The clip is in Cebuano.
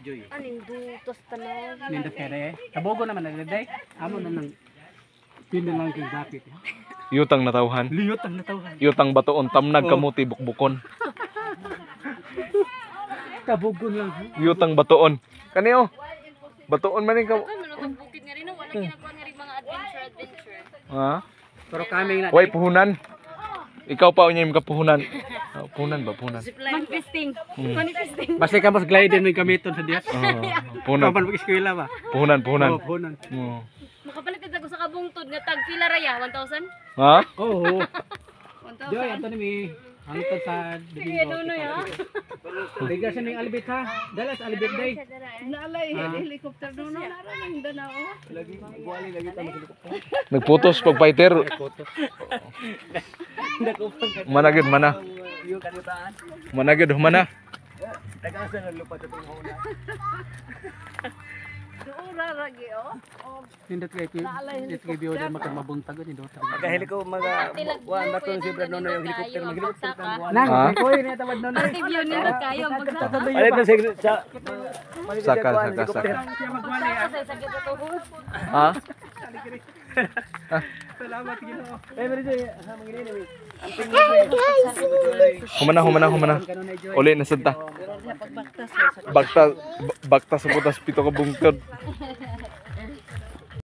Joy. Aning dutos tanan. Nindot kay day. Tabogo naman na day. Amo na nang pinalang kay dapit. Yutang natawhan. Liyot ang natawhan. Yutang batuon tamnag kamuti bukbukon. Tabogon lang. Ha? Yutang batuon. Kani oh. Batuon man ka. Ay, manutong bukid nga rin. No? Walang ginagawa nga rin mga adventure, adventure. Ha? Pero kami na. Way puhunan. Ikaw pa unya yung kapuhunan. Oh, puhunan ba puhunan? Manifesting. Manifesting. Basta ka mas glider may gamiton sa diya. Oh, puhunan. Kapan mag-eskwela ba? Puhunan, puhunan. Oh, puhunan. Oh. Makapalit ako sa kabungtod nga tag pila raya 1,000. Ha? Oo. 1,000. Joy, ato ni mi. Hangtod sa Sige, Domingo. dunoy ha. Bigla siya ning alibit ha. Dalas alibit day. Naalay, helicopter doon. Nara lang Danao. Nagputos pag fighter. Managid mana. Managid humana. Doon raragi, oh. Nindot kay dito kay biyo dahil magkabuntag ni dota. Wan bato si Brad Nonoy ang helicopter mag-helicopter. Nang, Ha? koy ni tawad nonoy. Ate view nindot kayo ang pagsaka. Saka saka saka. Siya magwali. Sa sakit ato. Ha? Salamat Ginoo. Humana humana humana. Kanunay Joy. Uli na sad ta. Bakta bakta sa putas pito ka bungtod.